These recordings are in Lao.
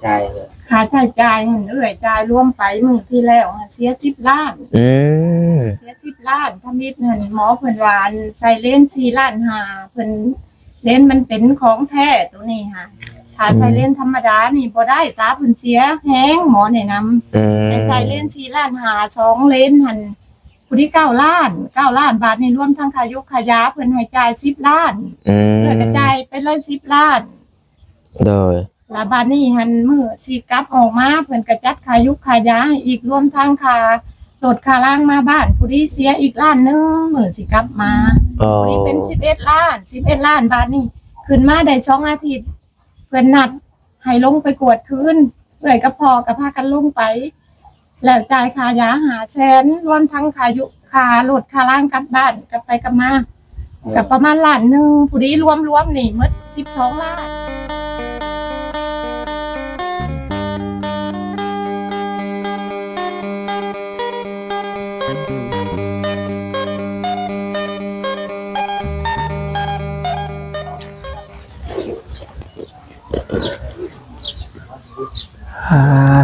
ໃຊ້ຈ່າຍ ຄ່າໃຊ້ຈ່າຍຫັ້ນ ເອື້ອຍຈ່າຍລວມໄປມື້ທີ່ແລ້ວຫັ້ນ ເສຍສິບລ້ານ. ອືມ ເສຍສິບລ້ານ. ທຳອິດຫັ້ນ ໝໍເພິ່ນວ່າ ອັນ ໃສ່ເລນສີ່ລ້ານຫ້າ ເພິ່ນ ເລນມັນເປັນຂອງແທ້ໂຕນີ້ຫະ ຖ້າໃສ່ເລນທຳມະດານີ້ບໍ່ໄດ້ ຕາເພິ່ນເສຍແຮງ ໝໍແນະນຳ. ອືມ ໃຫ້ໃສ່ເລນສີ່ລ້ານຫ້າ ສອງເລນຫັ້ນ ຜູ້ດີເກົ້າລ້ານ ເກົ້າລ້ານ. ບາດນີ້ລວມທັງຄ່າຢູກຄ່າຢາ ເພິ່ນໃຫ້ຈ່າຍສິບລ້ານ. ອືມ ເອື້ອຍກໍຈ່າຍໄປເລີຍສິບລ້ານ. ໂດຍ ລະບາດນີ້ຫັ້ນ ມື້ຊິກັບອອກມາ ເພິ່ນກໍຈັດຄ່າຢູກຄ່າຢາໃຫ້ອີກ ລວມທັງຄ່າລົດຄ່າລາງມາບ້ານ ຜູ້ດີເສຍອີກລ້ານໜຶ່ງ ມື້ຊິກັບມາ. ອໍ ຜູ້ດີເປັນສິບເອັດລ້ານ ສິບເອັດລ້ານ. ບາດນີ້ຂຶ້ນມາໄດ້ສອງອາທິດ ເພິ່ນນັດໃຫ້ລົງໄປກວດຄືນ ເອື້ອຍກັບພໍ່ກໍພາກັນລົງໄປ ແລ້ວຈ່າຍຄ່າຢາຫ້າແສນ ລວມທັງຄ່າຢູ່ ຄ່າລົດຄ່າລາງກັບບ້ານ ກັບໄປກັບມາ ກໍປະມານລ້ານໜຶ່ງ. ຜູ້ດີລວມໆນີ້ໝົດສິບສອງລ້ານ. ອາ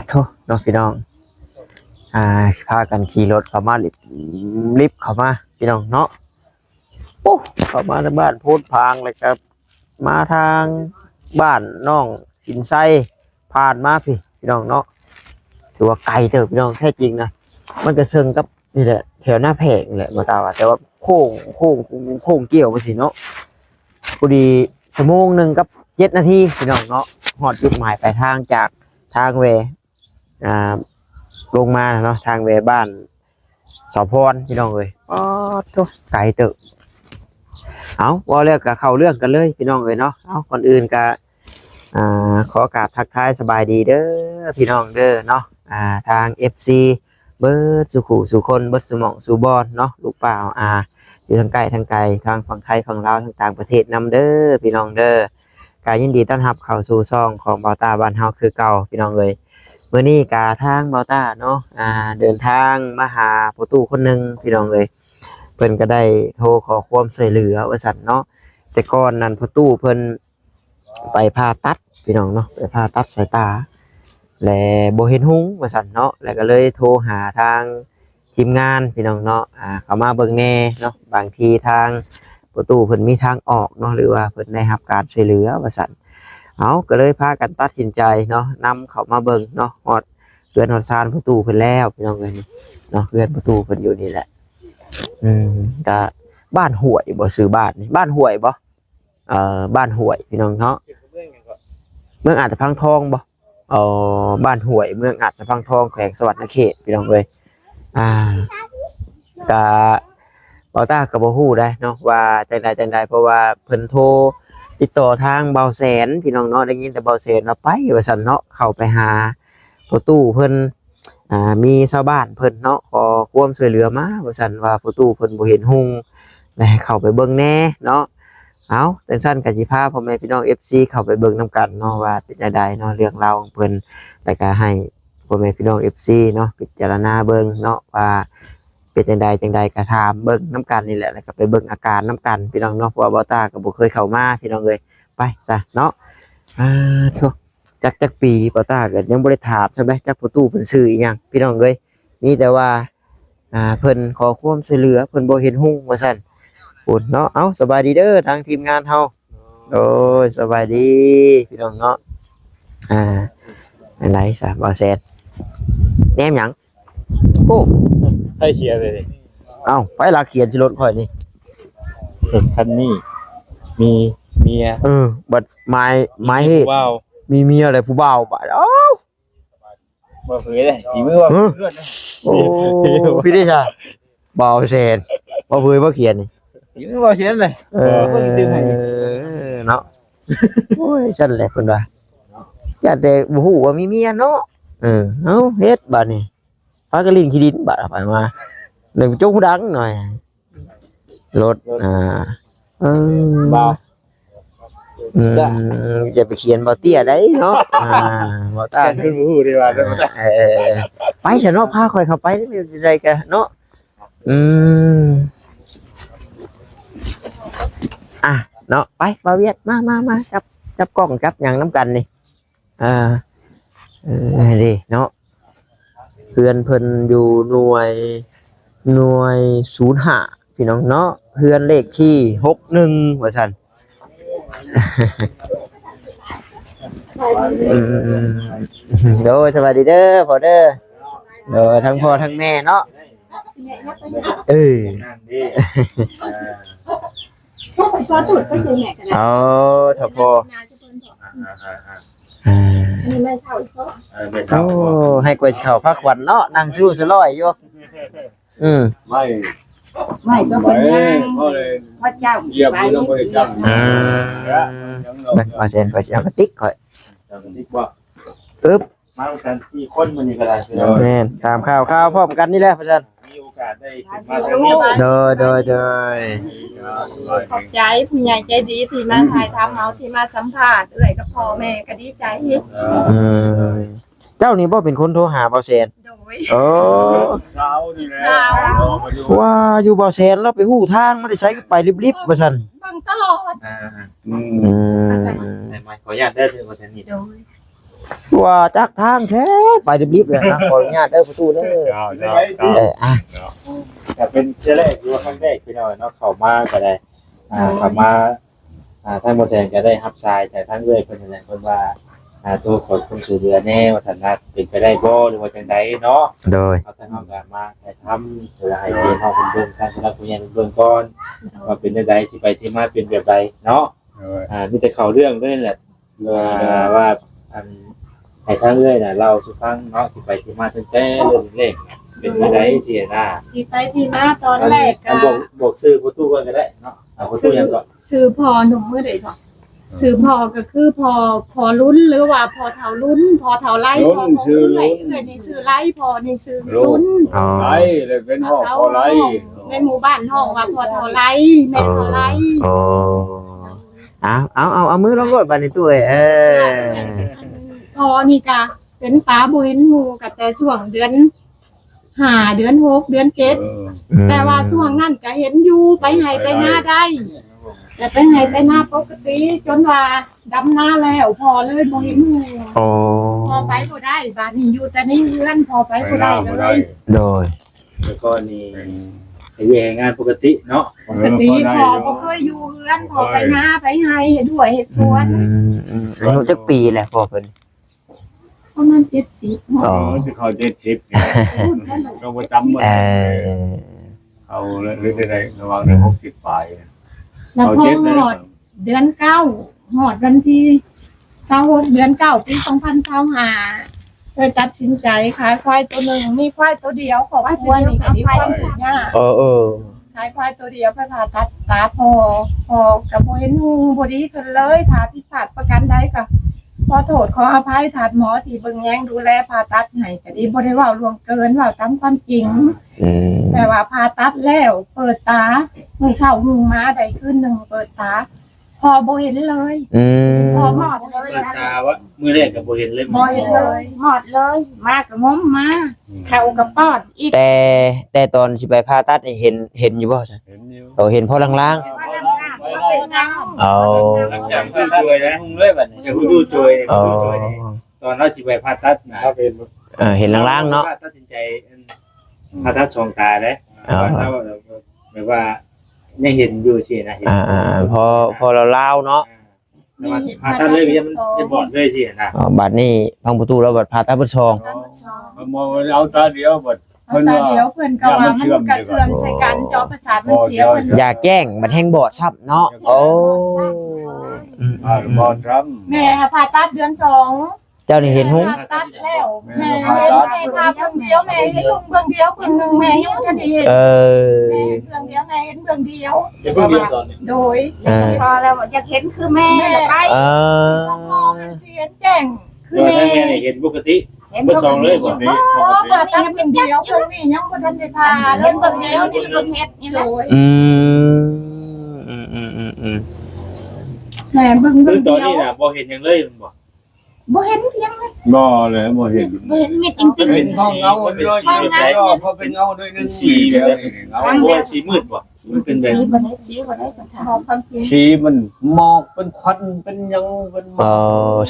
ໂທ້ ເນາະ ພີ່ນ້ອງ ອ່າ ພາກັນຂີ່ລົດເຂົ້າມາ ລິບ ລິບເຂົ້າມາ ພີ່ນ້ອງເນາະ. ໂອ້ ເຂົ້າມາທາງບ້ານໂພນພາງ ແລ້ວກໍມາທາງບ້ານນ້ອງສິນໄຊ ຜ່ານມາພີ້ ພີ່ນ້ອງເນາະ. ຖືວ່າໄກເຕີບ ພີ່ນ້ອງ. ແທ້ຈິງນະ ມັນກໍເຊິ່ງກັບ ນີ້ແຫຼະ ແຖວນາແພກນີ້ແຫຼະ ບໍ່ຕາວ່າ ແຕ່ວ່າໂຄ້ງ ໂຄ້ງ ໂຄ້ງກ່ຽວໄປຊີ້ເນາະ. ພໍດີຊົ່ວໂມງໜຶ່ງກັບເຈັດນາທີ ພີ່ນ້ອງເນາະ ຮອດຈຸດໝາຍປາຍທາງ ຈາກທາງແວ່ ອ່າ ລົງມາເນາະ ທາງແວ່ບ້ານສາວພອນ ພີ່ນ້ອງເອີຍ. ປາດໂທ້ ໄກເຕີບ. ເອົາ ເວົ້າແລ້ວກໍເຂົ້າເລື່ອງກັນເລີຍ ພີ່ນ້ອງເອີຍເນາະ. ເອົາ ກ່ອນອື່ນກໍ ອ່າ ຂໍກາບທັກທາຍສະບາຍດີເດີ ພີ່ນ້ອງເດີເນາະ. ອ່າ ທາງເອັຟຊີເບິດສູ່ຄູ່ສູ່ຄົນ ເບິດສູ່ໝ່ອງສູ່ບ່ອນເນາະ ລູກປ້າອາ ຢູ່ທາງໃກ້ທາງໄກ ທາງຝັ່ງໄທຝັ່ງລາວ ທາງຕ່າງປະເທດນຳເດີ ພີ່ນ້ອງເດີ. ກໍຍິນດີຕ້ອນຮັບເຂົ້າສູ່ຊ່ອງຂອງບ່າວຕ້າບ້ານເຮົາຄືເກົ່າ ພີ່ນ້ອງເອີຍ. ມື້ນີ້ກໍທາງບ່າວຕ້າເນາະ ອ່າ ເດີນທາງມາຫາພໍ່ຕູ້ຄົນໜຶ່ງ ພີ່ນ້ອງເອີຍ. ເພິ່ນກໍໄດ້ໂທຂໍຄວາມຊ່ວຍເຫຼືອວ່າຊັ້ນເນາະ. ແຕ່ກ່ອນນັ້ນພໍ່ຕູ້ເພິ່ນ ໄປຜ່າຕັດ ພີ່ນ້ອງເນາະ ໄປຜ່າຕັດສາຍຕາ ແລະ ບໍ່ເຫັນຮຸ່ງວ່າຊັ້ນເນາະ. ແລ້ວກໍເລີຍໂທຫາທາງທີມງານ ພີ່ນ້ອງເນາະ ອ່າ ເຂົ້າມາເບິ່ງແດ່ເນາະ ບາງທີທາງພໍ່ຕູ້ເພິ່ນມີທາງອອກເນາະ ຫຼືວ່າເພິ່ນໄດ້ຮັບການຊ່ວຍເຫຼືອວ່າຊັ້ນ. ເອົາ ກໍເລີຍພາກັນຕັດສິນໃຈເນາະ ນຳເຂົ້າມາເບິ່ງເນາະ ຮອດເຮືອນຮອດຊານພໍ່ຕູ້ເພິ່ນແລ້ວ ພີ່ນ້ອງເອີຍ ນີ້ເນາະ ເຮືອນພໍ່ຕູ້ເພິ່ນຢູ່ນີ້ແຫຼະ. ອືມ ກະບ້ານຫ້ວຍບໍ່ ຊື່ບ້ານນີ້ ບ້ານຫ້ວຍບໍ່? ເອີ ບ້ານຫ້ວຍ ພີ່ນ້ອງເນາະ ເມືອງອາດຕະພັງທອງບໍ່? ອໍ ບ້ານຫ້ວຍ ເມືອງອາດຕະພັງທອງ ແຂວງສະຫວັນນະເຂດ ພີ່ນ້ອງເອີຍ. ອ່າ ກະ ບ່າວຕ້າກໍບໍ່ຮູ້ໄດ໋ເນາະ ວ່າຈັ່ງໃດຈັ່ງໃດ ເພາະວ່າເພິ່ນໂທຕິດຕໍ່ທາງບ່າວແສນ ພີ່ນ້ອງເນາະ ໄດ້ຍິນແຕ່ບ່າວແສນວ່າໄປວ່າຊັ້ນເນາະ ເຂົ້າໄປຫາພໍ່ຕູ້ເພິ່ນ ອ່າ ມີຊາວບ້ານເພິ່ນເນາະ ຂໍຄວາມຊ່ວຍເຫຼືອມາວ່າຊັ້ນ ວ່າພໍ່ຕູ້ເພິ່ນບໍ່ເຫັນຮຸ່ງ ແລະ ໃຫ້ເຂົ້າໄປເບິ່ງແດ່ເນາະ. ເອົາ ຈັ່ງຊັ້ນກໍຊິພາພໍ່ແມ່ພີ່ນ້ອງເອັຟຊີເຂົ້າໄປເບິ່ງນຳກັນເນາະ ວ່າເປັນຈັ່ງໃດເນາະ ເລື່ອງລາວຂອງເພິ່ນ ແລ້ວກໍໃຫ້ພໍ່ແມ່ພີ່ນ້ອງເອັຟຊີເນາະ ພິຈາລະນາເບິ່ງເນາະ ວ່າເປັນຈັ່ງໃດຈັ່ງໃດ ກໍຖາມເບິ່ງນຳກັນນີ້ແຫຼະ ແລ້ວກໍໄປເບິ່ງອາການນຳກັນ ພີ່ນ້ອງເນາະ ເພາະວ່າບ່າວຕ້າກໍບໍ່ເຄີຍເຂົ້າມາ ພີ່ນ້ອງເອີຍ. ໄປຊະເນາະ. ອ່າ ໂທ້ ຈັກ ຈັກປີ ບ່າວຕ້າກໍຍັງບໍ່ໄດ້ຖາມຊ້ຳເດ ຈັກພໍ່ຕູ້ເພິ່ນຊື່ອີ່ຫຍັງ ພີ່ນ້ອງເອີຍ. ມີແຕ່ວ່າ ອ່າ ເພິ່ນຂໍຄວາມຊ່ວຍເຫຼືອ ເພິ່ນບໍ່ເຫັນຮຸ່ງວ່າຊັ້ນ ພຸ້ນເນາະ. ເອົ້າ ສະບາຍດີເດີ ທາງທີມງານເຮົາ. ໂດຍ ສະບາຍດີພີ່ນ້ອງເນາະ. ອ່າ ອັນໃດຊະ ບ່າວແສນ ແນມຫຍັງ? ໂອ້ ໃຜຂຽນເລີຍນີ້? ເອົ້າ ໃຜລະຂຽນຊິລົດຂ້ອຍນີ້? ລົດຄັນນີ້ມີເມຍ ເອີ ບັດໝາຍ ໝາຍເຫດ ມີເມຍແລ້ວຜູ້ບ່າວ ບາດ ເອົ້າ ບໍ່ເຜີຍເດ້ ຝີມືບໍ່ເຜີຍ. ໂອ້ ພີ່ເດຊະ ບ່າວແສນ ບໍ່ເຜີຍບໍ່ຂຽນນີ້ ຝີມືບ່າວແສນເລີຍ. ເອີ ເນາະ ໂອ້ຍ ຊັ້ນແຫຼະເພິ່ນວ່າ ຢ້ານແຕ່ບໍ່ຮູ້ວ່າມີເມຍເນາະ. ເອີ ເອົ້າ ເຮັດບາດນີ້ ພາກັນຫຼິ້ນຂີ້ດິນບາດ ເອົາໄປມາ ເລື່ອງຈົງຫູດັງໜ້ອຍ ລົດ ອ່າ ເອີ ບໍ່ ອືມ ຢ່າໄປຂຽນບໍ່ເຕ້ຍໄດ໋ເນາະ. ອ່າ ບໍ່ຕ້າ ເພິ່ນບໍ່ຮູ້ເດ້ວ່າ ເອີ ເອີ ເອີ ໄປຊະເນາະ ພາຂ້ອຍເຂົ້າໄປໃດກະເນາະ. ອືມ ອ່ະ ເນາະ ໄປ ບ່າວວຽດ ມາ ມາ ມາ ຈັບ ຈັບກ້ອງ ຈັບຫຍັງນຳກັນນີ້. ອ່າ ເອີ ເດ້ເນາະ ເຮືອນເພິ່ນຢູ່ໜ່ວຍ ໜ່ວຍສູນຫ້າ ພີ່ນ້ອງເນາະ ເຮືອນເລກທີຫົກໜຶ່ງ ວ່າຊັ້ນ. ອືມ ໂດຍ ສະບາຍດີເດີພໍ່ເດີ ໂດຍ ທັງພໍ່ທັງແມ່ເນາະ ເອີ ເອົາ ຖ້າພໍ່ ອ່າ ອັນນີ້ແມ່ນເຖົ້າອີ່ພໍ່ ເອີ ແມ່ນເຖົ້າ ໂອ້ ໃຫ້ກວດເຂົ້າພາກວັນເນາະ ນັ່ງສະລຸສະຫຼອຍຢູ່ ອືມ ໄມ້ ໄມ້ກໍເພິ່ນຍ່າງ ໄມ້ກໍເລີຍ ພະເຈົ້າຢຽບຢູ່ນຳບໍລິກຳ ອ່າ ເບິ່ງວ່າແຊນ ຂ້ອຍຊິເອົາກະຕິກຂ້ອຍ ເອົາກະຕິກບໍ່ ອຶບ ມານຳກັນສີ່ຄົນມື້ນີ້ກໍໄດ້ ແມ່ນ ຕາມຂ່າວ ຂ່າວພ້ອມກັນນີ້ແຫຼະ ວ່າຊັ້ນ ມີໂອກາດໄດ້ຂຶ້ນມາທາງນີ້ ໂດຍ ໂດຍ ໂດຍ ຂອບໃຈຜູ້ໃຫຍ່ໃຈດີທີ່ມາຖ່າຍທຳເຮົາ ທີ່ມາສຳພາດເອື້ອຍກັບພໍ່ແມ່ ກໍດີໃຈ ອືມ ເຈົ້ານີ້ບໍ່ເປັນຄົນໂທຫາບ່າວແສນ? ໂດຍ ໂອ້ ສາວນີ້ແຫຼະ ສາວ ວ່າຢູ່ບ່າວແສນລາວໄປຮູ້ທາງມາແຕ່ໃສ ຄືໄປລິບໆ ວ່າຊັ້ນ ເບິ່ງຕະຫຼອດ ອ່າ ອືມ ອືມ ໃສ່ໄມ ຂໍອະນຸຍາດເດີ ບ່າວແສນນີ້ ໂດຍ ວ່າຈັກທາງແທ້ ໄປລິບໆ ເລີຍນະ ຂໍອະນຸຍາດເດີພໍ່ຕູ້ເດີ ເຈົ້າ ເຈົ້າ ເຈົ້າ ເອີ ອ່ະ ກໍເປັນເທື່ອແລກ ຫຼືວ່າຄັ້ງແລກ ພີ່ນ້ອງເນາະ ເຂົ້າມາກໍໄດ້ ອ່າ ເຂົ້າມາ ອ່າ ທາງບ່າວແສນກໍໄດ້ຮັບສາຍຈາກທາງເອື້ອຍເພິ່ນນັ້ນແຫຼະ ເພິ່ນວ່າ ອ່າ ໂທຂໍຄວາມຊ່ວຍເຫຼືອແດ່ ວ່າຊັ້ນນະ ເປັນໄປໄດ້ບໍ່ ຫຼືວ່າຈັ່ງໃດເນາະ ໂດຍ ເຮົາ ທາງເຮົາກໍມາຖ່າຍທຳ ເພື່ອໃຫ້ພີ່ນ້ອງເພິ່ນເບິ່ງ ທາງຜູ້ຫຼັກຜູ້ໃຫຍ່ເພິ່ນເບິ່ງກ່ອນ ວ່າເປັນແນວໃດ ທີ່ໄປທີ່ມາເປັນແບບໃດເນາະ ໂດຍ ອ່າ ມີແຕ່ເຂົ້າເລື່ອງເລີຍແຫຼະ ໂດຍ ອ່າ ໂດຍ ວ່າ ອັນ ໃຫ້ທາງເອື້ອຍນະເລົ່າສູ່ຟັງເນາະ ທີ່ໄປທີ່ມາຕັ້ງແຕ່ເລີ່ມແລກເປັນຈັ່ງໃດຊີ້ນະ ທີ່ໄປທີ່ມາຕອນແລກ ອັນ ກໍ ບອກ ບອກຊື່ພໍ່ຕູ້ກ່ອນກໍໄດ້ເນາະ ເອົາພໍ່ຕູ້ຫຍັງເກາະ ຊື່ພໍ່ໜຸ່ມມື້ໃດເກາະ ຊື່ພໍ່ກໍຄືພໍ່ ພໍ່ລຸນ ຫຼືວ່າພໍ່ເຖົ້າລຸນ ພໍ່ເຖົ້າໄລ ພໍ່ຂອງເອື້ອຍ ເອື້ອຍນີ້ຊື່ໄລ ພໍ່ນີ້ຊື່ລຸນ ອໍ ໄລ ແລ້ວເປັນຮ້ອງພໍ່ໄລ ໃນໝູ່ບ້ານຮ້ອງວ່າພໍ່ເຖົ້າໄລ ແມ່ເຖົ້າໄລ ອໍ ອໍ ເອົາ ເອົາ ເອົາ ເອົາມືລົງໂລດບາດນີ້ຕູ້ເອີຍ ເອີ ພໍ່ນີ້ກະເປັນຕາບໍ່ເຫັນຫູ່ ກະແຕ່ຊ່ວງເດືອນຫ້າ ເດືອນຫົກ ເດືອນເຈັດ ເອີ ອືມ ແຕ່ວ່າຊ່ວງນັ້ນກະເຫັນຢູ່ ໄປໄຮ່ໄປນາໄດ້ ແຕ່ໄປໄຮ່ໄປນາປົກກະຕິ ຈົນວ່າດຳນາແລ້ວ ພໍ່ເລີຍບໍ່ເຫັນຫູ່ ອໍ ພໍ່ໄປບໍ່ໄດ້ ບາດນີ້ຢູ່ແຕ່ໃນເຮືອນ ພໍ່ໄປບໍ່ໄດ້ເລີຍ ໂດຍ ແຕ່ກ່ອນນີ້ເຮັດວຽກເຮັດງານປົກກະຕິເນາະ ປົກກະຕິ ເອີ ພໍ່ບໍ່ເຄີຍຢູ່ເຮືອນ ພໍ່ໄປນາໄປໄຮ່ ເຮັດຮົ້ວເຮັດສວນ ອືມ ອືມ ອາຍຸຈັກປີແລ້ວພໍ່ເພິ່ນ? ປະມານເຈັດສິບເນາະ ອໍ ເອີ ຊິເຂົ້າເຈັດສິບ ກໍບໍ່ຈຳໝົດ ເອີ ເອົາເລີຍ ໄດ້ ໄດ້ລະຫວ່າງໄດ້ຫົກສິບປາຍ ແລ້ວພໍຮອດເດືອນເກົ້າ ຮອດວັນທີຊາວຫົກ ເດືອນເກົ້າ ປີສອງພັນຊາວຫ້າ ເລີຍຕັດສິນໃຈຂາຍຄວາຍໂຕໜຶ່ງ ມີຄວາຍໂຕດຽວ ຄອບຄົວນີ້ກໍມີຄວາມທຸກຍາກ ເອີ ເອີ ຂາຍຄວາຍໂຕດຽວໄປຜ່າຕັດຕາພໍ່ ພໍ່ກໍບໍ່ເຫັນຫູ່ບໍ່ດີຂຶ້ນເລີຍ ຖ້າຜິດພາດປະການໃດກໍຂໍໂທດຂໍອະໄພ ທ່ານໝໍທີ່ເບິ່ງແຍງດູແລຜ່າຕັດໃຫ້ກໍດີ ບໍ່ໄດ້ເວົ້າລ່ວງເກີນ ເວົ້າຕາມຄວາມຈິງ ອືມ ແຕ່ວ່າຜ່າຕັດແລ້ວເປີດຕາ ມື້ເຊົ້າຮຸ່ງມາໄດ້ຄືນໜຶ່ງເປີດຕາ ພໍ່ບໍ່ເຫັນເລີຍ ອືມ ພໍ່ມອດເລີຍ ເປີດຕາວ່າມື້ແລກກໍບໍ່ເຫັນເລີຍ ບໍ່ເຫັນເລີຍ ມອດເລີຍ ມາກໍງົມມາ ເຂົ້າກໍປ້ອນອີກ ແຕ່ ແຕ່ຕອນຊິໄປຜ່າຕັດນີ້ເຫັນ ເຫັນຢູ່ບໍ່? ເຫັນຢູ່ ໂອ້ ເຫັນພໍລາງໆ ເຫັນພໍລາງໆ ເປັນເງົາ ເອົາ ຫຼັງຈາກຮູ້ຕົວແລ້ວ ຮຸ່ງເລີຍບັດນີ້ ຮູ້ຕົວ ຮູ້ຕົວ ອໍ ຕອນເຮົາຊິໄປຜ່າຕັດນະ ເອີ ເຫັນລາງໆເນາະ ຕັດສິນໃຈ ອືມ ຜ່າຕັດສອງຕາເດ້ ອໍ ວ່າລາວແບບວ່າຍັງເຫັນຢູ່ຊີ້ນະ ເຫັນ ອ່າໆ ພໍ ພໍລາວໆເນາະ ອ່າ ແຕ່ວ່າຜ່າຕັດເລີຍກໍຍັງ ຍັງບອດເລີຍຊີ້ນະ ອໍ ບາດນີ້ພັງປະຕູລາວບັດຜ່າຕັດເບິດສອງ ເອົາຕາດຽວບັດ ເພິ່ນວ່າ ເອົາຕາດຽວ ເພິ່ນກໍວ່າມັນກໍເຊື່ອມໃສ່ກັນ ຈໍປະສາດມັນເສຍ ເພິ່ນຢາກແຈ້ງບັດແຮ່ງບອດຊ້ຳເນາະ ໂອ້ ອືມໆ ບອດຊ້ຳ ແມ່ຫາຜ່າຕັດເດືອນສອງ ເຈົ້ານີ້ເຫັນຮຸ່ງ ຜ່າຕັດແລ້ວ ແມ່ເຫັນ ແມ່ຜ່າເບິ່ງດຽວ ແມ່ເຫັນຮຸ່ງເບິ່ງດຽວ ເບິ່ງໜຶ່ງແມ່ຍັງບໍ່ທັນໄດ້ເຫັນ ເອີ ແມ່ເຫັນເບິ່ງດຽວ ແມ່ເຫັນເບິ່ງດຽວ ເຫັນເບິ່ງດຽວຕອນນີ້ ໂດຍ ເອີ ພໍແລ້ວຢາກເຫັນຄືແມ່ ແມ່ ໄປ ເອີ ພໍເຫັນຊິເຫັນແຈ້ງຄືແມ່ ແມ່ນີ້ເຫັນປົກກະຕິ ເຫັນເບິ່ງສອງເລີຍບໍ່? ບໍ່ ເບິ່ງດຽວ ເບິ່ງນີ້ຍັງບໍ່ທັນໄດ້ຜ່າ ເຫັນເບິ່ງດຽວນີ້ເບິ່ງເຮັດນີ້ແຫຼະ ໂດຍ ອືມ ອືມໆ ແມ່ເບິ່ງ ຄືຕອນນີ້ນະບໍ່ເຫັນຫຍັງເລີຍແມ່ນບໍ່? ບໍ່ເຫັນຫຍັງເລີຍ ບໍ່ເລີຍ ບໍ່ເຫັນ ບໍ່ເຫັນເມັດຈິງໆ ເປັນສີ ມັນເປັນສີແບບໃດ? ເປັນເງົາໜ້ອຍໜຶ່ງ ເປັນສີແບບໃດ? ບໍ່ແມ່ນສີມືດບໍ່? ມັນເປັນແບບ ສີບໍ່ໄດ້ ສີບໍ່ໄດ້ ເພິ່ນຖາມ ສີມັນໝອກ ເປັນຄວັນ ເປັນຫຍັງ ເປັນໝອກ ເອີ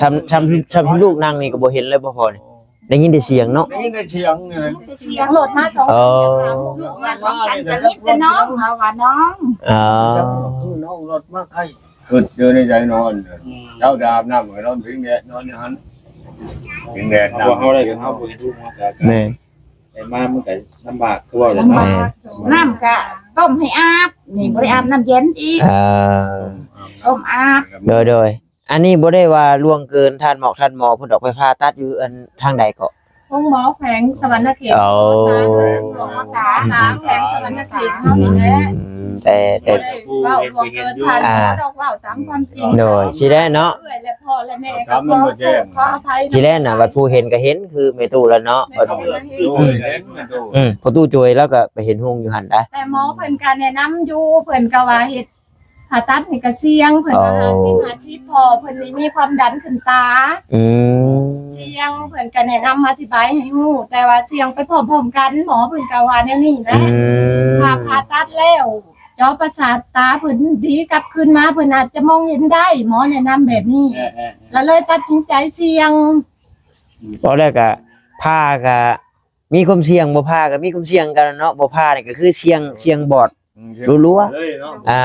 ຊ່ຳ ຊ່ຳ ຊ່ຳທີ່ລູກນັ່ງນີ້ກໍບໍ່ເຫັນເລີຍບໍ່ພໍ່ນີ້? ໄດ້ຍິນແຕ່ສຽງເນາະ ໄດ້ຍິນແຕ່ສຽງນີ້ແຫຼະ ໄດ້ຍິນແຕ່ສຽງລົດມາສອງຄັນ ເອີ ເຂົາວ່າສອງຄັນ ກໍມີແຕ່ນ້ອງ ເຂົາວ່ານ້ອງ ອໍ ຄືນ້ອງລົດມາໃກ້ ຄິດຢູ່ໃນໃຈນອນ ອືມ ເຈົ້າຈະອາບນ້ຳໃຫ້ນອນພິງແດດ ນອນຢູ່ຫັ້ນ ພິງແດດ ເຮົາບໍ່ ນ້ຳ ເຮົາໄດ້ກໍເຮົາບໍ່ເຫັນທຸກເນາະ ແມ່ນ ໄດ້ມາມັນກໍລຳບາກ ຄືເວົ້າແຫຼະເນາະ ລຳບາກ ແມ່ນ ນ້ຳກໍຕົ້ມໃຫ້ອາບ ນີ້ບໍ່ໄດ້ອາບນ້ຳເຢັນອີກ ເອີ ຕົ້ມອາບ ໂດຍ ໂດຍ ອັນນີ້ບໍ່ໄດ້ວ່າລ່ວງເກີນທ່ານໝໍ ທ່ານໝໍເພິ່ນອອກໄປຜ່າຕັດຢູ່ອັນທາງໃດເກາະ? ໂຮງໝໍແຂວງສະຫວັນນະເຂດ ໂອ້ ໝໍຕາ ໝໍຕາແຂວງສະຫວັນນະເຂດເຮົານີ້ແຫຼະ ອືມ ແຕ່ ແຕ່ ບໍ່ໄດ້ເວົ້າລ່ວງເກີນທ່ານໝໍດອກ ເວົ້າຕາມຄວາມຈິງ ໂດຍ ຊິແລ້ວເນາະ ເອື້ອຍ ແລະພໍ່ ແລະແມ່ກໍຂໍໂທດຂໍອະໄພ ຊິແລ້ວນະ ບັດຜູ້ເຫັນກໍເຫັນຄືແມ່ຕູ້ລະເນາະ ແມ່ຕູ້ລະເຫັນ ອືມ ພໍ່ຕູ້ໂຈຍລາວກໍໄປເຫັນຮຸ່ງຢູ່ຫັ້ນໄດ໋ ແຕ່ໝໍເພິ່ນກໍແນະນຳຢູ່ ເພິ່ນກໍວ່າເຮັດ ຜ່າຕັດນີ້ກໍສ່ຽງ ເພິ່ນວ່າ ອໍ ຫ້າສິບ ຫ້າສິບ ເພາະເພິ່ນນີ້ມີຄວາມດັນຂຶ້ນຕາ ອືມ ສ່ຽງ ເພິ່ນກໍແນະນຳອະທິບາຍໃຫ້ຮູ້ ແຕ່ວ່າສ່ຽງໄປພ້ອມໆກັນ ໝໍເພິ່ນກໍວ່າແນວນີ້ນະ ອືມ ຖ້າຜ່າຕັດແລ້ວ ຈໍປະສາດຕາເພິ່ນດີກັບຄືນມາ ເພິ່ນອາດຈະມອງເຫັນໄດ້ ໝໍແນະນຳແບບນີ້ ເອີໆໆ ລະເລີຍຕັດສິນໃຈສ່ຽງ ເວົ້າແລ້ວກໍຜ່າກໍ ມີຄວາມສ່ຽງ ບໍ່ຜ່າກໍມີຄວາມສ່ຽງກັນເນາະ ບໍ່ຜ່ານີ້ກໍຄືສ່ຽງ ສ່ຽງບອດ ອືມ ລົວໆ ເລີຍເນາະ ອ່າ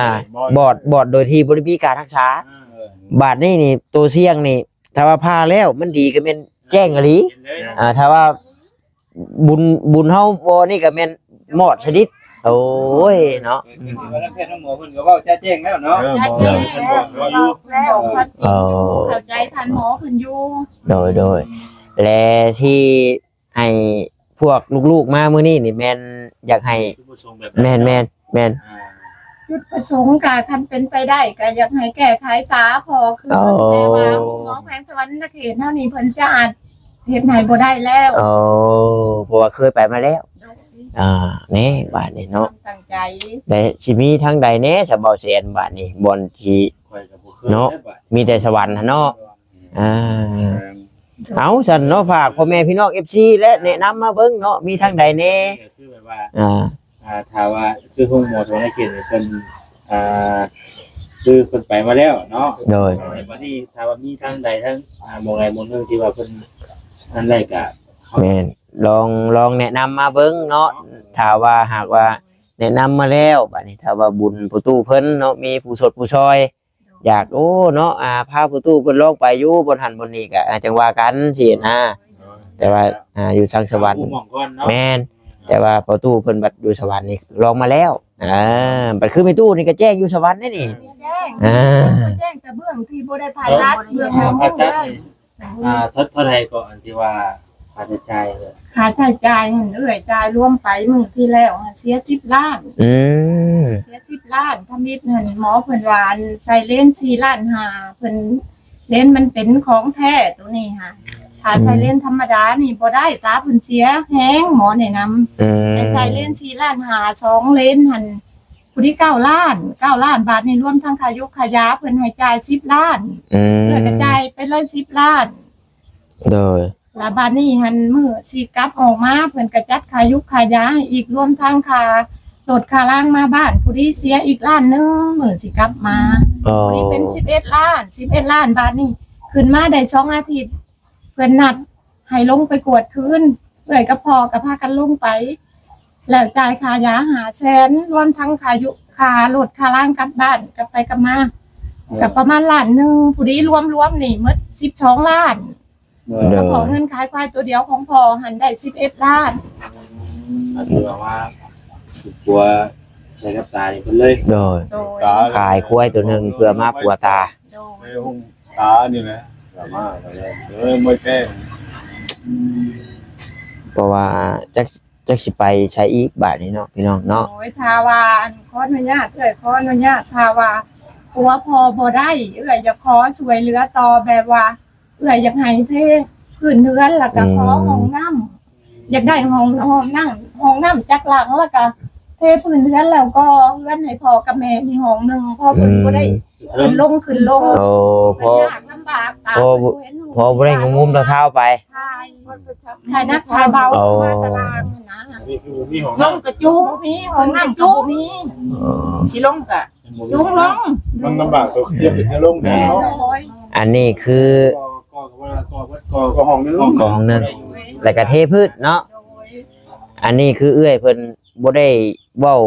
ບອດ ບອດໂດຍທີ່ບໍ່ໄດ້ມີການຮັກສາ ອ່າ ບາດນີ້ນີ້ ໂຕສ່ຽງນີ້ ຖ້າວ່າຜ່າແລ້ວມັນດີກໍແມ່ນແຈ້ງອີ່ຫຼີ ເຫັນເລີຍເນາະ ອ່າ ຖ້າວ່າບຸນ ບຸນເຮົາບໍ່ນີ້ກໍແມ່ນມອດຊະນິດ ໂອ້ຍເນາະ ເອີ ແພດທາງໝໍເພິ່ນກໍເວົ້າຈະແຈ້ງແລ້ວເນາະ ເອີ ໝໍເພິ່ນບອກຢູ່ ເອີ ເຂົ້າໃຈທ່ານໝໍເພິ່ນຢູ່ ໂດຍ ໂດຍ ແລະທີ່ ໃຫ້ພວກລູກໆມາມື້ນີ້ນີ້ແມ່ນຢາກໃຫ້ ຈຸດປະສົງແບບໃດ ແມ່ນໆ ແມ່ນ ອ່າ ຈຸດປະສົງກະຄັນເປັນໄປໄດ້ກະຢາກໃຫ້ແກ້ໄຂຕາພໍ່ຄືນ ອໍ ແຕ່ວ່າໂຮງໝໍແຂວງສະຫວັນນະເຂດເຮົານີ້ເພິ່ນຈະອາດເຮັດໃຫ້ບໍ່ໄດ້ແລ້ວ ອໍ ເພາະວ່າເຄີຍໄປມາແລ້ວ ໂດຍ ອ່າ ແນ່ ບາດນີ້ເນາະ ຕັ້ງໃຈ ແລະຊິມີທາງໃດແນ່ຊະ ເບົາແສນ ບາດນີ້ ບ່ອນທີ່ ຂ້ອຍກໍບໍ່ເຄີຍເນາະ ເລີຍບາດ ມີແຕ່ສະຫວັນຫັ້ນເນາະ ອ່າ ເອົາຊັ້ນເນາະ ຝາກພໍ່ແມ່ພີ່ນ້ອງເອັຟຊີ ແລະແນະນຳມາເບິ່ງເນາະ ມີທາງໃດແດ່ ກໍຄືແບບວ່າ ອ່າ ອ່າ ຖ້າວ່າຄືໂຮງໝໍສະຫວັນນະເຂດນີ້ເພິ່ນ ອ່າ ຄືເພິ່ນໄປມາແລ້ວເນາະ ໂດຍ ແຕ່ບັດນີ້ຖ້າວ່າມີທາງໃດທາງ ອ່າ ໝ່ອງໃດໝ່ອງໜຶ່ງທີ່ວ່າເພິ່ນອັນໃດກໍ ແມ່ນ ລອງ ລອງແນະນຳມາເບິ່ງເນາະ ຖ້າວ່າຫາກວ່າແນະນຳມາແລ້ວ ບັດນີ້ຖ້າວ່າບຸນປະຕູເພິ່ນເນາະ ມີຜູ້ຊົດຜູ້ຊ່ອຍ ຢາກ ໂອ້ ເນາະ ອ່າ ພາພໍ່ຕູ້ເພິ່ນລອງໄປຢູ່ບ່ອນຫັ້ນບ່ອນນີ້ກະ ອ່າ ຈັ່ງວ່າກັນຊີ້ນະ ໂດຍ ແຕ່ວ່າ ອ່າ ຢູ່ທາງສະຫວັນ ແມ່ນ ແຕ່ວ່າພໍ່ຕູ້ເພິ່ນບັດຢູ່ສະຫວັນນີ້ລອງມາແລ້ວ ອ່າ ບັດຄືແມ່ຕູ້ນີ້ກະແຈ້ງຢູ່ສະຫວັນເດ້ນີ້ ແຈ້ງ ອ່າ ແຈ້ງແຕ່ເບື້ອງທີ່ບໍ່ໄດ້ຜ່າຕັດ ເບື້ອງ ເອີ ບໍ່ໄດ້ຜ່າຕັດນີ້ ອ່າ ເທົ່າ ເທົ່າໃດກໍອັນທີ່ວ່າຄ່າໃຊ້ຈ່າຍ ຄ່າໃຊ້ຈ່າຍຫັ້ນ ເອື້ອຍຈ່າຍລວມໄປມື້ທີ່ແລ້ວຫັ້ນເສຍສິບລ້ານ ອືມ ເສຍສິບລ້ານ ທຳອິດຫັ້ນ ໝໍເພິ່ນວ່າອັນໃສ່ເລນສີ່ລ້ານຫ້າ ເພິ່ນ ເລນມັນເປັນຂອງແທ້ໂຕນີ້ຫະ ຖ້າໃສ່ເລນທຳມະດານີ້ບໍ່ໄດ້ ຕາເພິ່ນເສຍແຮງ ໝໍແນະນຳ ອືມ ໃຫ້ໃສ່ເລນສີ່ລ້ານຫ້າ ສອງເລນຫັ້ນ ຜູ້ທີ່ເກົ້າລ້ານ ເກົ້າລ້ານ ບາດນີ້ລວມທັງຄ່າຢູກຄ່າຢາ ເພິ່ນໃຫ້ຈ່າຍສິບລ້ານ ອືມ ເອື້ອຍກະຈ່າຍໄປເລີຍສິບລ້ານ ໂດຍ ລະບາດນີ້ຫັ້ນ ມື້ຊິກັບອອກມາ ເພິ່ນກະຈັດຄ່າຢູກຄ່າຢາໃຫ້ອີກ ລວມທັງຄ່າລົດຄ່າລາງມາບ້ານ ຜູ້ທີ່ເສຍອີກລ້ານໜຶ່ງ ມື້ຊິກັບມາ ອໍ ຜູ້ທີ່ເປັນສິບເອັດລ້ານ ສິບເອັດລ້ານ ບາດນີ້ຂຶ້ນມາໄດ້ສອງອາທິດ ເພິ່ນນັດໃຫ້ລົງໄປກວດຄືນ ເອື້ອຍກັບພໍ່ກໍພາກັນລົງໄປ ແລ້ວຈ່າຍຄ່າຢາຫ້າແສນ ລວມທັງຄ່າຢູ່ ຄ່າລົດຄ່າລາງກັບບ້ານ ກັບໄປກັບມາ ໂດຍ ກໍປະມານລ້ານໜຶ່ງ ຜູ້ດີລວມໆນີ້ໝົດສິບສອງລ້ານ ໂດຍ ສະເພາະເງິນຂາຍຄວາຍໂຕດຽວຂອງພໍ່ຫັ້ນໄດ້ສິບເອັດລ້ານ ອືມ ອັນທີ່ວ່າມາປົວໃສ່ກັບຕານີ້ເພິ່ນເລີຍ ໂດຍ ໂດຍ ຂາຍຄວາຍໂຕໜຶ່ງເພື່ອມາປົວຕາ ໂດຍ ຕານີ້ແຫຼະ ເອີ ມວຍແທ້ ເພາະວ່າຈັກ ຈັກຊິໄປໃສອີກບາດນີ້ເນາະ ພີ່ນ້ອງເນາະ ໂອ້ຍ ຖ້າວ່າ ອັນ ຂໍອະນຸຍາດ ເອື້ອຍ ຂໍອະນຸຍາດ ຖ້າວ່າຜົວພໍ່ບໍ່ໄດ້ ເອື້ອຍຢາກຂໍຊ່ວຍເຫຼືອຕໍ່ ແບບວ່າເອື້ອຍຢາກໃຫ້ເທພື້ນເຮືອນ ແລ້ວກໍຂໍຫ້ອງນ້ຳ ຢາກໄດ້ຫ້ອງ ຫ້ອງນ້ຳ ຫ້ອງນ້ຳຈັກຫຼັງ ແລ້ວກໍເທພື້ນເຮືອນ ແລ້ວກໍເຮືອນໃຫ້ພໍ່ກັບແມ່ອີກຫ້ອງໜຶ່ງ ເພາະເພິ່ນບໍ່ໄດ້ ຂຶ້ນລົງ ຂຶ້ນລົງ ໂອ້ ເພິ່ນຍາກລຳບາກ ຕາເພິ່ນບໍ່ເຫັນ ພໍ່ບໍ່ໄດ້ງຸ້ມໆທ້າວໆໄປ ຖ່າຍ ຖ່າຍໜັກຖ່າຍເບົາ ໂອ້ ມາຕະລາງນະ ອັນນີ້ຄືບໍ່ມີຫ້ອງນ້ຳ ລົງກະຈຸ ບໍ່ມີຫ້ອງນ້ຳກະບໍ່ມີ ອໍ ຊິລົງກະຈຸງລົງ ມັນລຳບາກຕົວເຄຍຂຶ້ນເຄຍລົງເນາະ ໂດຍ ອັນນີ້ຄື ກໍ ກໍ ກໍ ກໍ ກໍຫ້ອງໜຶ່ງ ກໍຫ້ອງໜຶ່ງ ແລ້ວກໍເທພື້ນເນາະ. ໂດຍ ອັນນີ້ຄືເອື້ອຍເພິ່ນບໍ່ໄດ້ເວົ້າ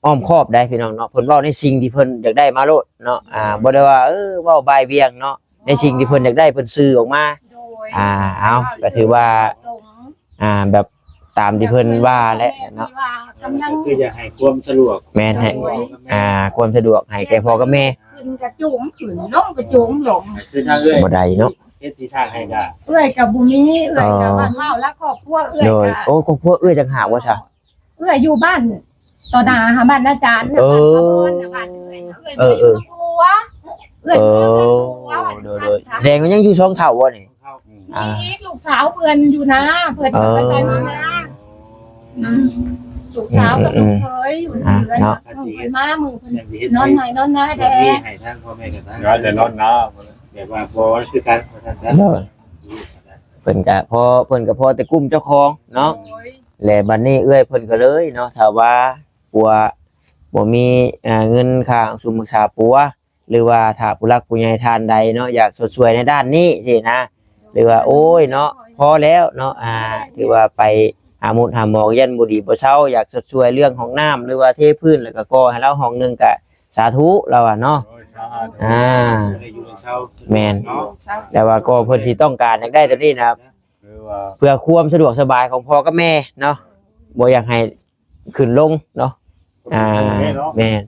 ອ້ອມຄອບໃດພີ່ນ້ອງເນາະ, ເພິ່ນເວົ້າໃນສິ່ງທີ່ເພິ່ນຢາກໄດ້ມາໂລດເນາະ. ອ່າ ບໍ່ໄດ້ວ່າ ເອີ ເວົ້າບ່າຍບ່ຽງເນາະ, ໃນສິ່ງທີ່ເພິ່ນຢາກໄດ້ ເພິ່ນສື່ອອກມາ. ໂດຍ ອ່າ ເອົາ ກໍຖືວ່າ ຕາມ ອ່າ ແບບຕາມທີ່ເພິ່ນວ່າແຫຼະເນາະ. ກໍຄືຢາກໃຫ້ຄວາມສະດວກ ແມ່ນ ໃຫ້ ໂດຍ ອ່າ ຄວາມສະດວກໃຫ້ແກ່ພໍ່ກັບແມ່. ຂຶ້ນກະໂຈງຂຶ້ນ ລົງກະໂຈງລົງ ຄືທາງເອື້ອຍ ບໍ່ໄດ້ເນາະ. ເຮັດທີ່ສ້າງໃຫ້ກະ ເອື້ອຍກະບໍ່ມີ ເອື້ອຍກະ ອໍ ບ້ານເຮົາ ແລະຄອບຄົວເອື້ອຍ ໂດຍ ກະ ໂອ້ ຄອບຄົວເອື້ອຍຕ່າງຫາກວ່າຊະ. ເອື້ອຍຢູ່ບ້ານຕໍ່ໜ້າຫາບ້ານອາຈານ ເອີ ບ້ານເອື້ອຍ ເອີ ເອີ ເອື້ອຍມີຄອບຄົວ ເອື້ອຍ ເອີ ມີຄອບຄົວ ໂດຍ ໂດຍ ສະແດງວ່າຍັງຢູ່ສອງເຖົ້າບໍ່ນີ້? ອ່າ ມີອີກລູກສາວເພິ່ນຢູ່ນາ ເພິ່ນ ເອີ ໄປໄປມາມາ ອືມ ລູກສາວກັບລູກເຂີຍຢູ່ ອ່າ ເຮືອນ ເນາະ ເພິ່ນມາມື້ເພິ່ນນອນໄຮ່ນອນນາແດ່ ໃຫ້ທາງພໍ່ແມ່ກັບທາງ ນອນແຕ່ນອນນາ ແບບວ່າບໍ່ຄືກັນວ່າຊັ້ນຊະ. ໂດຍ ເພິ່ນກະພໍ ເພິ່ນກະພໍແຕ່ກຸ້ມເຈົ້າຂອງເນາະ. ໂດຍ ແລະບັດນີ້ເອື້ອຍເພິ່ນກໍເລີຍເນາະ ຖ້າວ່າຜົວບໍ່ມີ ອ່າ ເງິນຄ່າສຸມຮັກສາຜົວ ຫຼືວ່າຖ້າຜູ້ຫຼັກຜູ້ໃຫຍ່ທ່ານໃດເນາະ ຢາກຊົດຊ່ວຍໃນດ້ານນີ້ຊີ້ນະ ຫຼືວ່າ ໂອ້ຍເນາະ ພໍແລ້ວເນາະ ອ່າ ຖືວ່າໄປຫາໝົດຫາໝໍ ຢ້ານບໍ່ດີບໍ່ເຊົາ ຢາກຊົດຊ່ວຍເລື່ອງຫ້ອງນ້ຳ ຫຼືວ່າເທພື້ນ ແລ້ວກໍກໍ່ໃຫ້ລາວຫ້ອງໜຶ່ງ ກະສາທຸລາວວ່າເນາະ. ໂອ້ຍ ສາທຸ ອ່າ ໄດ້ຢູ່ໄດ້ເຊົາ ແມ່ນ ເນາະ ແຕ່ວ່າກໍເພິ່ນຊິຕ້ອງການຢາກໄດ້ຕົວນີ້ນະ ຄືວ່າ ເພື່ອຄວາມສະດວກສະບາຍຂອງພໍ່ກັບແມ່ເນາະ ບໍ່ຢາກໃຫ້ຂຶ້ນລົງເນາະ. ອ່າ ແມ່ນ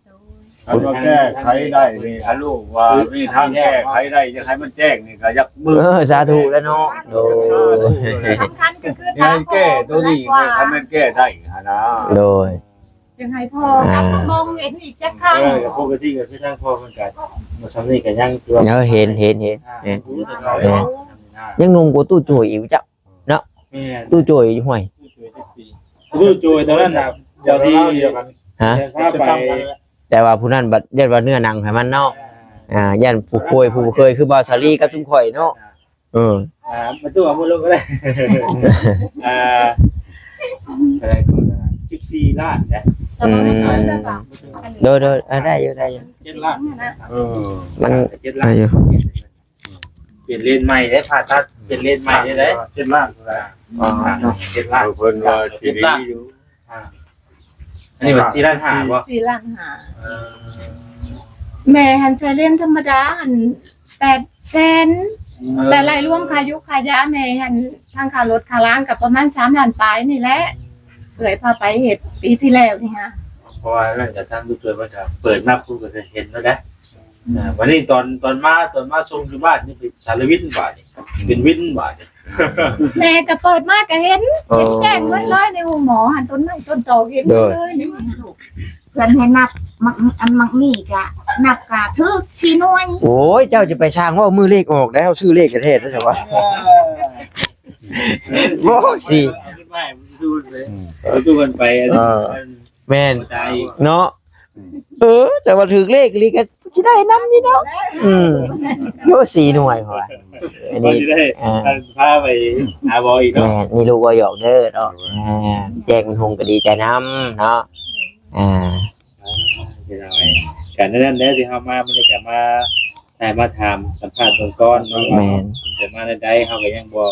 ຄັນວ່າແກ້ໄຂໄດ້ນີ້ ຄັນລູກວ່າມີທາງແກ້ໄຂໄດ້ ຢາກໃຫ້ມັນແຈ້ງນີ້ກໍຢາກເບິ່ງ ເອີ ສາທຸແລ້ວເນາະ. ໂດຍ ສຳຄັນກໍຄື ໃຫ້ແກ້ຕົວນີ້ ຄັນແມ່ນແກ້ໄດ້ຫັ້ນນະ ໂດຍ ຢາກໃຫ້ພໍ່ກັບມາມອງເຫັນອີກຈັກຄັ້ງ. ເອີ ກໍປົກກະຕິກໍຄືທາງພໍ່ເພິ່ນກໍມາຊ່ຳນີ້ກໍຍັງ ເອີ ເຫັນ ເຫັນ ເຫັນ ອ່າ ເຫັນ ຍັງໜຸ່ມກວ່າຕູ້ໂຈຍອີກເຈົ້າເນາະ. ແມ່ນ ຕູ້ໂຈຍຫ້ວຍ ຕູ້ໂຈຍຕອນນັ້ນນະ ເຈົ້າທີ່ ຮະ ພາໄປ ແຕ່ວ່າຜູ້ນັ້ນບັດຢ້ານວ່າເນື້ອໜັງໃຫ້ມັນເນາະ. ອ່າ ຢ້ານຜູ້ເຄີຍ ຜູ້ບໍ່ເຄີຍ ຄືບ່າວສາລີກັບຊຸມຂ້ອຍເນາະ. ເອີ ອ່າ ມາຕູ້ເອົາມືລົງກໍໄດ້ ອ່າ ເທົ່າໃດກໍ ສິບສີ່ລ້ານນະ. ອືມ ໂດຍໆ ອ່າ ໄດ້ຢູ່ ໄດ້ຢູ່ ເຈັດລ້ານ. ເອີ ມັນ ເຈັດລ້ານ ໄດ້ຢູ່. ປ່ຽນເລນໃໝ່ເດ້ ຜ່າຕັດປ່ຽນເລນໃໝ່ເດ້ ເຈັດລ້ານ. ອໍ ເຈັດລ້ານ ເພິ່ນວ່າຊິດີຢູ່. ອ່າ ອັນນີ້ວ່າສີ່ລ້ານຫ້າບໍ່? ສີ່ລ້ານຫ້າ. ເອີ ແມ່ຫັ້ນໃຊ້ເລນທຳມະດາຫັ້ນແປດແສນ. ອືມ ແຕ່ໄລ່ລວມຄ່າຢູ່ຄ່າຢາແມ່ຫັ້ນ ທັງຄ່າລົດຄ່າລາງກໍປະມານສາມລ້ານປາຍນີ້ແຫຼະ. ເອື້ອຍພາໄປເຮັດປີທີ່ແລ້ວນີ້ຫາ ເພາະວ່ານັ້ນກໍທາງລູກເຂີຍເພິ່ນກໍເປີດນັບ ເພິ່ນກໍເຫັນແລ້ວແຫຼະ. ອ່າ ບັດນີ້ຕອນ ຕອນມາ ຕອນມາສົ່ງຢູ່ບ້ານນີ້ເປັນສາລະວິນບາດນີ້ ເປັນວິນບາດນີ້. ແມ່ກໍເປີດມາກໍເຫັນ ເຫັນແຈ້ງໝົດເລີຍໃນໂຮງໝໍຫັ້ນ ຕົ້ນໄມ້ຕົ້ນຕອກເຫັນໝົດເລີຍ. ເພິ່ນໃຫ້ນັບໝາກ ອັນໝາກມີກະນັບກະຖືກສີ່ໜ່ວຍ. ໂອ້ຍ ເຈົ້າຈະໄປຊ່າງເວົ້າ ມື້ເລກອອກໄດ້ ເຮົາຊື້ເລກແທ້ໆ ໄດ້ຊະວະ. ບໍ່ຊິ ເອົາຂຶ້ນໄປ ເອົາຕູ້ກັນໄປ ເອີ ແມ່ນເນາະ. ເອີ ແຕ່ວ່າຖືກເລກອີ່ຫຼີກໍຊິໄດ້ນຳຢູ່ເນາະ. ອືມ ໂອ້ ສີ່ໜ່ວຍ ເພາະວ່າ ອັນນີ້ ຊິໄດ້ ອ່າ ພາໄປຫາບໍ່ອີກເນາະ. ແມ່ນ ນີ້ລູກເວົ້າຫຍອກເດີເນາະ. ອ່າ ແຈ້ງມັນຮຸ່ງກໍດີໃຈນຳເນາະ. ອ່າ ອ່າ ພີ່ນ້ອງເອີຍ ກໍນັ້ນແຫຼະ ທີ່ເຮົາມາມື້ນີ້ກໍມາ ໄດ້ມາຖາມສຳພາດເບິ່ງກ່ອນເນາະ. ແມ່ນ ວ່າເພິ່ນເປັນມາແນວໃດ ເຮົາກໍຍັງບໍ່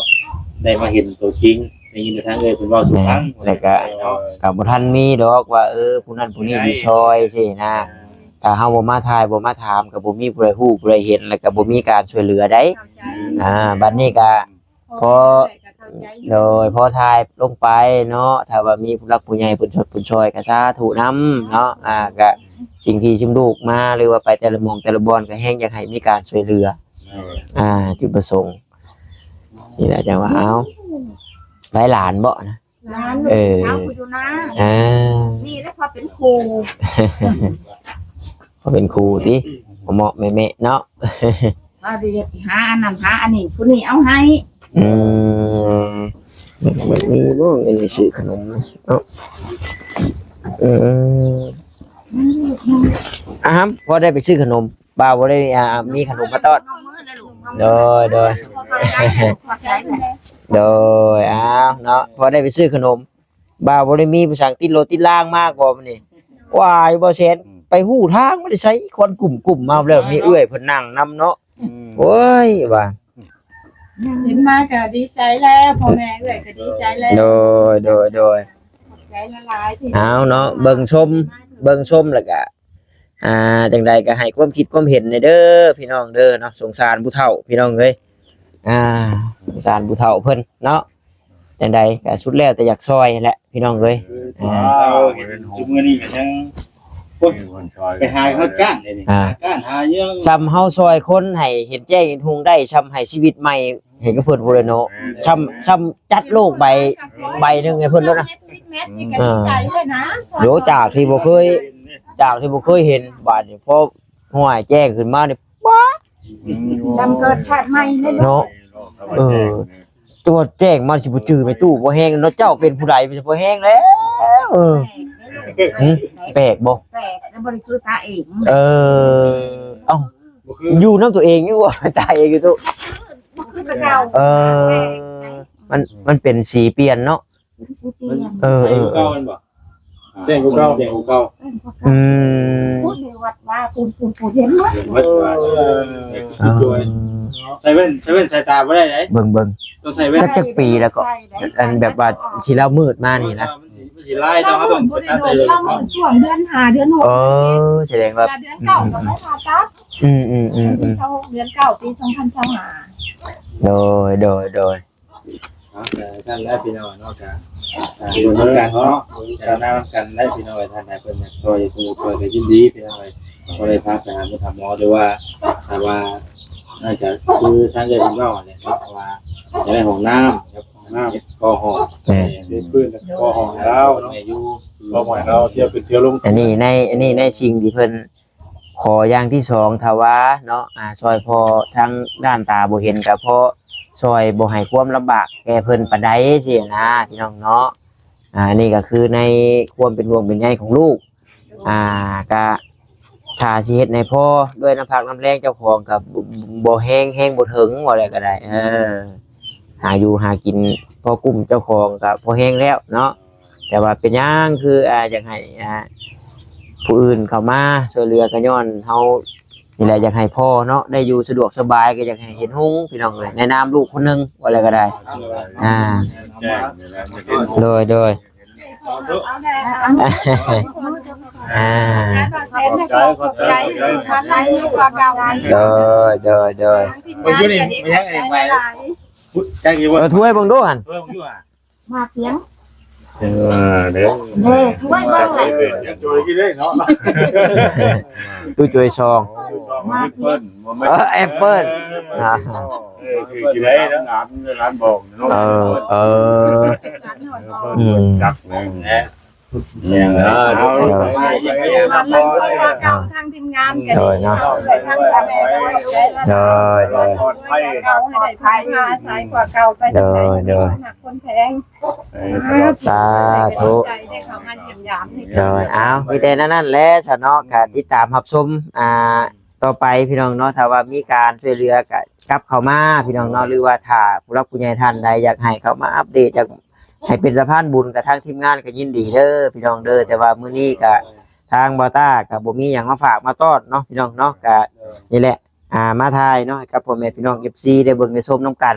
ໄດ້ມາເຫັນຕົວຈິງ ໄດ້ຍິນແຕ່ທາງເອື້ອຍເພິ່ນເວົ້າສູ່ຟັງ. ແລ້ວກໍ ເນາະ ກໍບໍ່ທັນມີດອກວ່າ ເອີ ຜູ້ນັ້ນຜູ້ນີ້ຊິຊ່ອຍຊີ້ນະ. ຖ້າເຮົາບໍ່ມາຖ່າຍ ບໍ່ມາຖາມ ກໍບໍ່ມີຜູ້ໃດຮູ້ຜູ້ໃດເຫັນ ແລ້ວກໍບໍ່ມີການຊ່ວຍເຫຼືອໃດ. ອ່າ ບັດນີ້ກໍ ພໍ ໂດຍ ພໍຖ່າຍລົງໄປເນາະ ຖ້າວ່າມີຜູ້ຫຼັກຜູ້ໃຫຍ່ເພິ່ນຊ່ວຍ ເພິ່ນຊ່ອຍກໍສາທຸນຳເນາະ. ອ່າ ກໍສິ່ງທີ່ຊຸມລູກມາ ຫຼືວ່າໄປແຕ່ລະໝ່ອງແຕ່ລະບ່ອນ ກໍແຮງຢາກໃຫ້ມີການຊ່ວຍເຫຼືອ. ອ່າ ຈຸດປະສົງນີ້ແຫຼະ ຈັ່ງວ່າ ເອົາ ໄວ້ຫຼານເບາະນະ. ຫຼານ ເອີ ລູກສາວຜູ້ຢູ່ນາ ອ່າ ນີ້ແຫຼະພໍເປັນຄູ່ ພໍເປັນຄູ່ຕິ ເໝາະແມະໆ ເນາະ. ວ່າຊິຫາອັນນັ້ນຫາອັນນີ້ ຜູ້ນີ້ເອົາໃຫ້. ອືມ ມັນມີບໍ່ ເງິນໄປຊື້ຂະໜົມເນາະ? ອືມ ອາຫຳ ພໍໄດ້ໄປຊື້ຂະໜົມ ບ່າວບໍ່ໄດ້ ອ່າ ມີຂະໜົມມາຕ້ອນ. ໂດຍ ໂດຍ ຂອບໃຈ ຂອບໃຈ ໂດຍ ອ້າວ ເນາະ ພໍໄດ້ໄປຊື້ຂະໜົມ. ບ່າວບໍ່ໄດ້ມີຜູ້ສັງຕິດລົດຕິດລາງມາບໍ່ມື້ນີ້ ວ້າຍ ບໍ່ແສນ ອືມ ໄປຮູ້ທາງບໍ່ໄດ້ໃສ ຄວັນກຸ້ມໆ ມາແລ້ວ ມີເອື້ອຍເພິ່ນນັ່ງນຳເນາະ. ອືມ ໂອ້ຍ ວ່າ ເຫັນມາກໍດີໃຈແລ້ວ ພໍ່ແມ່ເອື້ອຍກໍດີໃຈແລ້ວ. ໂດຍ ໂດຍ ໂດຍ ຂອບໃຈຫຼາຍໆ ທີ່ ເອົາເນາະ ເບິ່ງຊົມ ເບິ່ງຊົມ ແລ້ວກະ ອ່າ ຈັ່ງໃດກໍໃຫ້ຄວາມຄິດຄວາມເຫັນແດ່ເດີພີ່ນ້ອງເດີເນາະ. ສົງສານຜູ້ເຖົ້າພີ່ນ້ອງເອີຍ ອ່າ ສົງສານຜູ້ເຖົ້າເພິ່ນເນາະ. ຈັ່ງໃດກໍສຸດແລ້ວແຕ່ຢາກຊ່ອຍແຫຼະພີ່ນ້ອງເອີຍ. ອ່າ ເຫັນຊຸມມື້ນີ້ກໍຍັງ ໂອ້ຍ ໄປຫາເຮົາຈ້າງເດນີ້ ອ່າ ຫາຈ້າງຫາຫຍັງ ຊ່ຳເຮົາຊ່ອຍຄົນໃຫ້ເຫັນແຈ້ງເຫັນຮຸ່ງໄດ້ ຊ່ຳໃຫ້ຊີວິດໃໝ່ ໃຫ້ກັບເພິ່ນພຸ້ນແຫຼະເນາະ. ຊ່ຳ ຊ່ຳຈັດໂລກໃບ ໃບໜຶ່ງໃຫ້ເພິ່ນໂລດນະ. ເອີ ໂດ ຈາກທີ່ບໍ່ເຄີຍ ຈາກທີ່ບໍ່ເຄີຍເຫັນ ບາດນີ້ພໍຫ້ວຍແຈ້ງຂຶ້ນມານີ້ ປ້າ ອືມ ຊ່ຳເກີດຊາດໃໝ່ເລີຍເນາະ. ເອີ ຕົວແຈ້ງມາຊິບໍ່ຈື່ແມ່ຕູ້ບໍ່ແຮງເນາະ. ເຈົ້າເປັນຜູ້ໃດມັນຊິບໍ່ແຮງແລ້ວ. ເອີ ຫຶ ແປກບໍ່? ແປກ ແລ້ວບໍ່ໄດ້ຄືຕາເອງ. ເອີ ເອົ້າ ບໍ່ຄື ຢູ່ນຳຕົວເອງຢູ່ບໍ່? ຕາເອງຢູ່ຕຸ ບໍ່ຄືແຕ່ເກົ່າ. ເອີ ມັນ ມັນເປັນສີປ່ຽນເນາະ. ເປັນສີປ່ຽນ. ເອີ ເອີ ໃສກວ່າເກົ່າແມ່ນບໍ່? ແຈ້ງກວ່າເກົ່າ ແຈ້ງກວ່າເກົ່າ. ອືມ ພຸ້ນໃນວັດວ່າ ປູນໆໆ ເຫັນໝົດ. ເຫັນໝົດວ່າ ເອີ ເອີ ໃສ່ແວ່ນ ໃສ່ແວ່ນສາຍຕາບໍ່ໄດ້ເດ້. ເບິ່ງໆ ຕ້ອງໃສ່ແວ່ນ. ຈັກ ຈັກປີແລ້ວກໍ ອັນແບບວ່າທີ່ລາວມືດມານີ້ນະ. ເອີ ມັນຊິ ມັນຊິລາຍ ເຮົາຕ້ອງໄປຕັດໃຫ້ເລີຍ. ລາວມືດຊ່ວງເດືອນຫ້າ ເດືອນຫົກ. ເອີ ສະແດງວ່າ ເດືອນເກົ້າກໍໄປຜ່າຕັດ. ອືມໆໆໆ ວັນທີຊາວຫົກ ເດືອນເກົ້າ ປີສອງພັນຊາວຫ້າ. ໂດຍ ໂດຍ ໂດຍ. ເນາະ ກໍຊັ້ນແຫຼະພີ່ນ້ອງເນາະ ກໍ ອ່າ ເບິ່ງນຳກັນເນາະ ເບິ່ງນຳກັນໄດ້ພີ່ນ້ອງເອີຍ. ທ່ານໃດເພິ່ນຢາກຊ່ອຍ ຜູ້ຊ່ອຍກໍຍິນດີພີ່ນ້ອງເອີຍ. ບໍ່ໄດ້ພາໄປຫາໝໍ ຫາໝໍ ຫຼືວ່າ ຖ້າວ່າ ອາດຈະຄືທາງເອື້ອຍເພິ່ນເວົ້າຫັ້ນແຫຼະເນາະ ວ່າຢາກໄດ້ຫ້ອງນ້ຳ ຫ້ອງນ້ຳ ເຮັດກໍຫ້ອງ ແມ່ນ ເຮັດພື້ນກໍຫ້ອງໃຫ້ລາວເນາະ ໃຫ້ຢູ່ ກໍຫ້ອງໃຫ້ລາວ ທ່ຽວຂຶ້ນທ່ຽວລົງ. ອັນນີ້ໃນ ອັນນີ້ໃນສິ່ງທີ່ເພິ່ນ ຂໍຢ່າງທີສອງ ຖ້າວ່າເນາະ ອາ ຊ່ອຍພໍທາງດ້ານຕາບໍ່ເຫັນ ກໍພໍຊ່ອຍບໍ່ໃຫ້ຄວາມລຳບາກແກ່ເພິ່ນປານໃດຊີ້ນະ ພີ່ນ້ອງເນາະ. ອາ ອັນນີ້ກໍຄືໃນຄວາມເປັນຫ່ວງເປັນໃຍຂອງລູກ ອາ ກະຖ້າຊິເຮັດໃຫ້ພໍດ້ວຍນ້ຳພັກນ້ຳແຮງເຈົ້າຂອງ ກໍບໍ່ ບໍ່ແຮງ ແຮງບໍ່ເຖິງ ເວົ້າແລ້ວກໍໄດ້. ເອີ ຫາຢູ່ຫາກິນພໍກຸ້ມເຈົ້າຂອງກໍພໍແຮງແລ້ວເນາະ. ແຕ່ວ່າເປັນຫຍັງຄື ອ່າ ຢາກໃຫ້ ອ່າ ຜູ້ອື່ນເຂົ້າມາຊ່ວຍເຫຼືອ ກໍຍ້ອນເຮົານີ້ແຫຼະ ຢາກໃຫ້ພໍ່ເນາະ ໄດ້ຢູ່ສະດວກສະບາຍ ກໍຢາກໃຫ້ເຫັນຮຸ່ງ ພີ່ນ້ອງເອີຍ ໃນນາມລູກຄົນໜຶ່ງ ວ່າແລ້ວກໍໄດ້. ອ່າ ໂດຍ ໂດຍ ອ່າ ຂອບໃຈ ຂອບໃຈ ໂດຍ ໂດຍ ໂດຍ. ເບິ່ງຢູ່ນີ້ ມີຫຍັງອີກໄຫມ? ຈັກຢູ່ບໍ່? ເອີ ຖ້ວຍເບິ່ງດູຫັ້ນ ຖ້ວຍເບິ່ງຢູ່ຫາ ໝາກຫຍັງ? ເອີ ເດ້ ເດ້ ຊ່ວຍເບິ່ງແຫຼະ ຈອຍກິນເດ້ເນາະ ຕູ້ຈອຍຊອງ ໝາກຫຍັງ? ເອີ ແອັບເປິ້ນ ອ່າ ເອີ ຄືກິນໄດ້ນະ ຫຼານ ຫຼານບອກເນາະ ເອີ ເອີ ອືມ ຈັກແມ່ນແຫຼະ ເອີ ເອົາ ເອົາ ເອົາ ທາງທີມງານກໍດີເນາະ ໂດຍ ໂດຍ ໂດຍ ປອດໄພ ເຮົາໃຫ້ໄດ້ໄປມາອາໄສກວ່າເກົ່າ ໄປທາງໃດ ໂດຍ ຄົນຮັກຄົນແພງ. ສາທຸ ໂດຍ ເອົາ ມີແຕ່ແນວນັ້ນແຫຼະຊະເນາະ ກໍຕິດຕາມຮັບຊົມ ອ່າ ຕໍ່ໄປພີ່ນ້ອງເນາະ ຖ້າວ່າມີການຊ່ວຍເຫຼືອກໍກັບເຂົ້າມາພີ່ນ້ອງເນາະ ຫຼືວ່າຖ້າຜູ້ຫຼັກຜູ້ໃຫຍ່ທ່ານໃດຢາກໃຫ້ເຂົ້າມາອັບເດດ ຢາກໃຫ້ເປັນສະພານບຸນ ກໍທາງທີມງານກໍຍິນດີເດີພີ່ນ້ອງເດີ. ແຕ່ວ່າມື້ນີ້ກໍທາງບ່າວຕ້າກໍບໍ່ມີຫຍັງມາຝາກມາຕ້ອນເນາະ ພີ່ນ້ອງເນາະ ກໍນີ້ແຫຼະ ອ່າ ມາຖ່າຍເນາະ ໃຫ້ກັບພໍ່ແມ່ພີ່ນ້ອງ ເອັຟຊີ ໄດ້ເບິ່ງໄດ້ຊົມນຳກັນ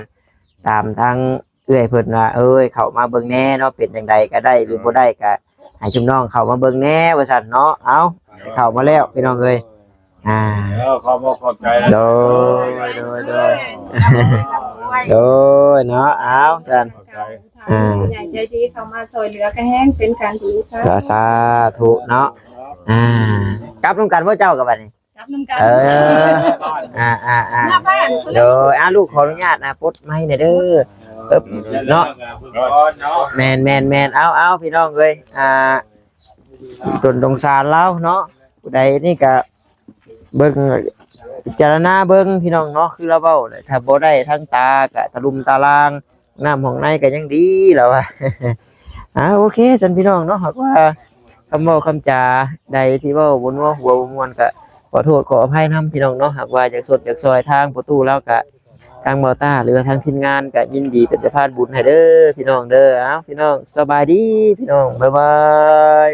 ຕາມທາງ ເອື້ອຍເພິ່ນວ່າ ເອີຍ ເຂົ້າມາເບິ່ງແດ່ເນາະ ເປັນຈັ່ງໃດກໍໄດ້ ຫຼືບໍ່ໄດ້ກໍໃຫ້ຊຸມນ້ອງເຂົ້າມາເບິ່ງແດ່ວ່າຊັ້ນເນາະ. ເອົ້າ ເຂົ້າມາແລ້ວພີ່ນ້ອງເອີຍ ອ່າ ເອີ ຂອບອົກຂອບໃຈ ໂດຍ ໂດຍ ໂດຍ ໂດຍເນາະ ເອົ້າຊັ້ນ ອ່າ ໃຫຍ່ໃຈດີເຂົ້າມາຊ່ວຍເຫຼືອກໍແຮງເປັນການດີ ສາທຸເນາະ ອ່າ ກັບນຳກັນບໍ່ເຈົ້າກັບບັດນີ້? ກັບນຳກັນ ເອີ ອ່າໆໆ ໂດຍ ອ່າ ລູກຂໍອະນຸຍາດ ອ່າ ປົດໄມແດ່ເດີ ເອີ ເນາະ ແມ່ນໆໆ ເອົາໆ ພີ່ນ້ອງເອີຍ ອ່າ ຕົນສົງສານລາວເນາະ ຜູ້ໃດນີ້ກະເບິ່ງ ພິຈາລະນາເບິ່ງພີ່ນ້ອງເນາະ ຄືລາວເວົ້າ ຖ້າບໍ່ໄດ້ທາງຕາກະຕະລຸ່ມຕາລ່າງ ນ້ຳຫ້ອງໃນກໍຍັງດີລາວວ່າ ອ່າ ໂອເຄຊັ້ນພີ່ນ້ອງເນາະ ຫາກວ່າຄຳເວົ້າຄຳຈາໃດທີ່ເວົ້າບໍ່ນົວຫົວບໍ່ມ່ວນກໍຂໍໂທດຂໍອະໄພນຳພີ່ນ້ອງເນາະ. ຫາກວ່າຢາກຊົດຢາກຊ່ອຍທາງພໍ່ຕູ້ລາວກໍ ທາງບ່າວຕ້າ ຫຼືວ່າທາງທີມງານກໍຍິນດີເປັນສະພານບຸນໃຫ້ເດີພີ່ນ້ອງເດີ. ເອົ້າ ພີ່ນ້ອງສະບາຍດີພີ່ນ້ອງ ບາຍບາຍ.